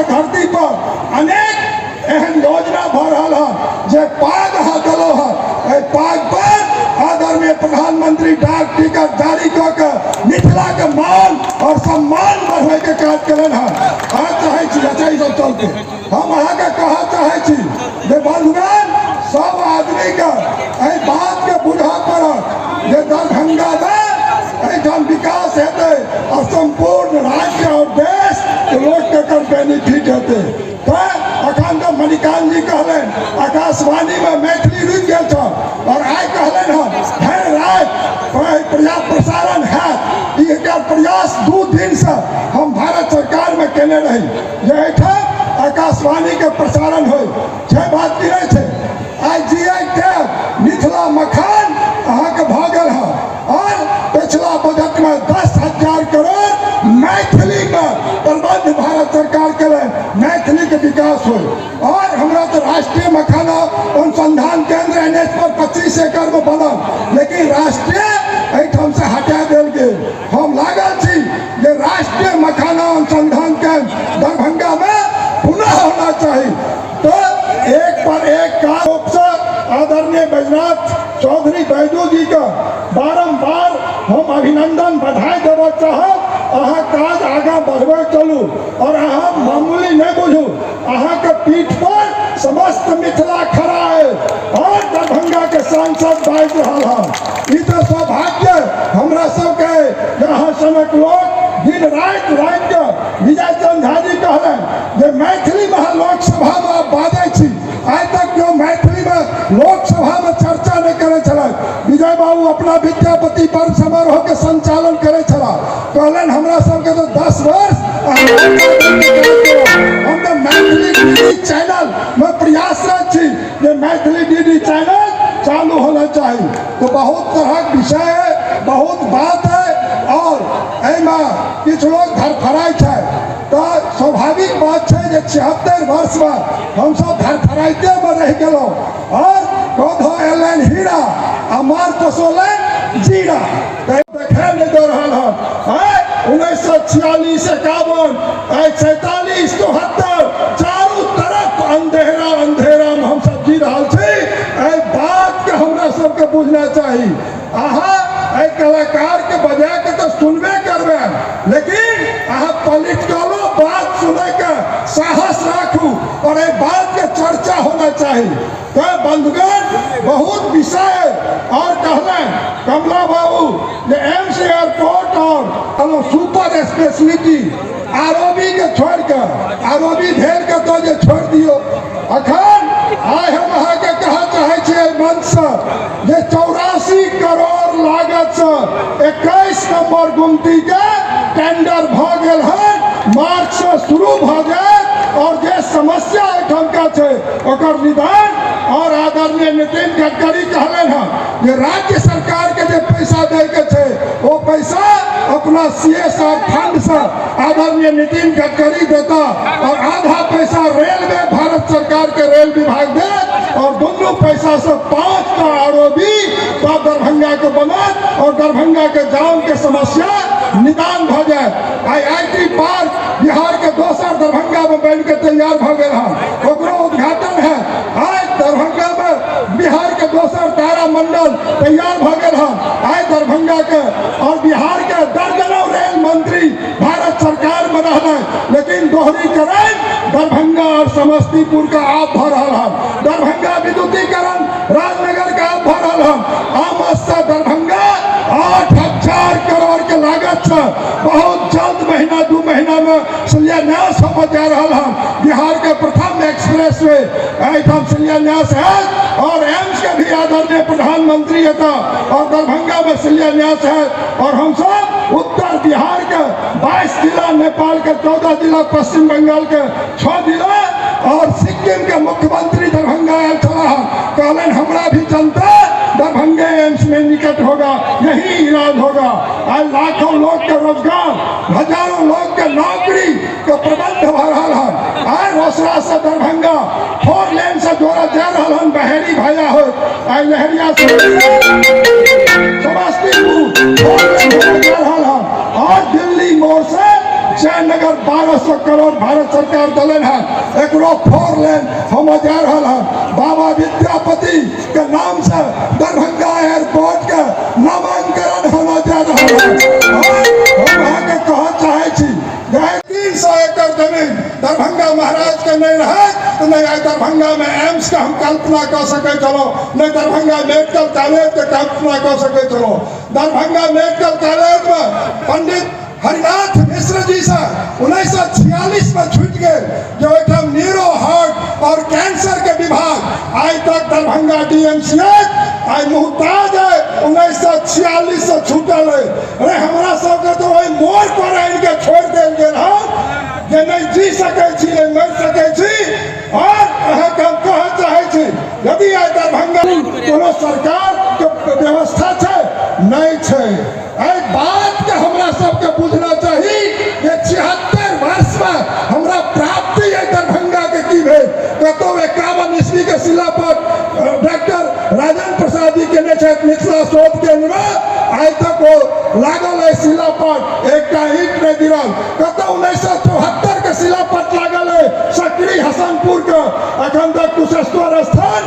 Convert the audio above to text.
के धरती पर अनेक एहन योजना भऽ रहल हन जे पाग अहाँ देलहुँ हन। एहि पाग पर आदरणीय प्रधानमंत्री डाक टिकट जारी कऽ के मिथिला के मान और सम्मान बढ़बै के काज केलनि हन। अहाँ चाहै छी, अच्छा ई सब चलते हम अहाँके कहऽ चाहै छी जे बंधुगण, सब आदमीके एहि बातके बुझऽ पड़त जे दरभंगामे एहिठाम विकास हेतै और सम्पूर्ण राज्य और देश के लोकके एकर बेनिफिट हेतै। तऽ अखन तऽ मणिकांत जी कहलनि आकाशवाणीमे मैथिली रुकि गेल छल और आइ कहलनि हन भरि राति प्रसारण हैत। ई एकर प्रयास 2 दिनसँ हम भारत सरकारमे केने रही जे एहिठाम आकाशवाणीके प्रसारण होइ छै। बात की नहि छै? आइ जी I tag Mithila मखान अहाँके भऽ गेल हँ और पिछला बजटमे 10,000 करोड़ मैथिलीमे प्रबंध भारत सरकार केलनि, मैथिलीके विकास होइ। और हमरा तऽ राष्ट्रीय मखाना अनुसंधान केंद्र एन एच पर 25 एकड़मे बनल, लेकिन राष्ट्रीय एहिठामसँ हटा देल गेल। हम लागल छी जे राष्ट्रीय मखाना अनुसंधान केंद्र दरभंगामे पुनः होना चाही। तो एक पर एक काज रूपसँ आदरणीय बैजनाथ चौधरी बैजू जी के बारम्बार हम अभिनंदन बधाई देबऽ चाहब। अहाँ काज आगाँ बढ़बै चलू और अहाँ मामूली नहीं बुझू, अहाँके पीठ पर समस्त मिथिला खड़ा है और दरभंगा के सांसद बाजि रहल हन। ई तऽ सौभाग्य हमरा सबके जे अहाँ सनक लोक दिन राति लागि कऽ विजय चंद्र झा जी कहलनि जे मैथिलीमे अहाँ लोकसभामे बाजै छी, आइ तक केओ मैथिलीमे लोकसभामे चर्चा नहि करै छलथि। विजय बाबू अपना विद्यापति पर्व समारोहके संचालन करै छलाह, कहलनि हमरा सबके तऽ 10 वर्ष हम तऽ मैथिली डी चैनलमे प्रयासरत छी जे मैथिली डी चैनल चालू होना चाही। तो बहुत तरहक विषय है, बहुत बात है और एहिमे किछु लोग धड़फड़ाइ छै तऽ स्वाभाविक बात छै जे 76 वर्षमे हमसब धड़फड़ाइतेमे रहि गेलहुँ और पौधा एलनि हीरा आ मार पोसौलनि जीरा। देखै नहि दऽ रहल हन। आइ 1946 51 आइ 47 74 चारू तरफ अंधेरा अंधेरामे हमसब जी रहल छी। एहि बातके हमरा सबके बुझना चाही। अहाँ एहि कलाकारके बजा के तऽ सुनबे करबै, लेकिन अहाँ पॉलिटिकलो बात सुनैके साहस राखू और एहि बातके चर्चा होना चाही। तऽ बंधुगण बहुत विषय और कहलनि कमला बाबू जे एम्स एयरपोर्ट और सुपर स्पेशलिटी आरओबी के छोड़ के आरओबी भेल के तो जे छोड़ दियो। अखन आइ हम अहाँके कहऽ चाहै छी एहि मंचसँ जे 84 करोड़ लागतसँ 21 नंबर गुमती के टेंडर भऽ गेल हन, मार्चसँ शुरू भऽ जायत और जे समस्या एहिठामका छै ओकर निदान। और आदरणीय नितिन गडकरी कहलनि हन जे राज्य सरकार के जे पैसा दै के छै ओ पैसा अपना CSR fund से आदरणीय नितिन गडकरी देता और आधा पैसा रेलवे भारत सरकार के रेल विभाग दे और दोनों पैसा से 5 टा आरओबी तब दरभंगा के बनत और दरभंगा के जाम के समस्या निदान भऽ जायत। आइ I T park Bihar के दोसर दरभंगा में बन के तैयार भऽ गेल हन, ओकरो उद्घाटन है। आइ दरभंगा में बिहार के दोसर तारामंडल तैयार भऽ गेल हन। आइ दरभंगा के और बिहार के दर्जनों रेल मंत्री भारत सरकार में रहलै, लेकिन दोहरीकरण दरभंगा और समस्तीपुर का आप भऽ रहल हन। दरभंगा विद्युतीकरण राजनगर का आप भऽ रहल हन। आमस से दरभंगा 8,000 करोड़ के लागत से बहुत जल्द महीना 2 महीना में शिलान्यास होने जा रहा हन। बिहार के प्रथम एक्सप्रेस वे एहिठाम शिलान्यास है और एम्स के भी आदरणीय प्रधानमंत्री हेता और दरभंगा में शिलान्यास है। और हम सब उत्तर बिहार के 22 जिला, नेपाल के 14 जिला, पश्चिम बंगाल के 6 जिला और सिक्किम के मुख्यमंत्री दरभंगा आयल छलाह, कहलनि हमरा भी जनता दरभंगे एम्स में निकट होगा, यही इलाज होगा। आज लाखों लोग के रोजगार, हजारों लोग के नौकरी के प्रबंध भऽ रहल हन। आइ रोसड़ा से दरभंगा 4 लेन से जोड़ा जा रहल हन, बहेरी भाया हो आइ लहरिया से समस्तीपुर 4 लेन जोड़ा जा रहल हन और दिल्ली मोड़ से जयनगर 1200 करोड़ भारत सरकार देलनि हँ। एकरो 4 लेन होमऽ जा रहल हँ। बाबा विद्यापति के नाम से दरभंगा एयरपोर्ट के नामांकन होना जा रहल हँ। और हम अहाँके कहऽ चाहै छी जे 300 एकड़ जमीन दरभंगा महाराज के नहीं रहे तो नहीं आइ दरभंगा में एम्स के हम कल्पना कऽ सकै छलहुँ, नहीं दरभंगा मेडिकल कॉलेज के कल्पना कऽ सकै छलहुँ। दरभंगा मेडिकल कॉलेज में पंडित हरिनाथ मिश्र जी से 1946 में छूट गेल जे ओहिठाम न्यूरो हार्ट और कैंसर के विभाग आइ तक दरभंगा डीएमसीएच आइ मुहताज है, 1946 से छूटल है। अरे हमरा सबके तो वही मोड़ पर आनि के छोड़ देल गेल हन जे नहीं जी सकै छी, नहीं मरि सकै छी। और अहाँके हम कहऽ चाहै छी, यदि आइ दरभंगा कोनो सरकार के व्यवस्था छै नहीं छै, एहि बात के हमरा सबके बुझना चाही जे 76 वर्ष में हमरा प्राप्ति एहि दरभंगा के की भेल। कतौ 51 ईस्वी के शिला पर डॉक्टर राजेंद्र प्रसाद जी केने छथि मिथिला शोध केंद्र में, आइ तक ओ लागल है शिला पर, एकटा ईंट नहीं गिरल। कतौ 1974 के शिला पर लागल है सकरी हसनपुर के, अखन तक कुशेश्वर स्थान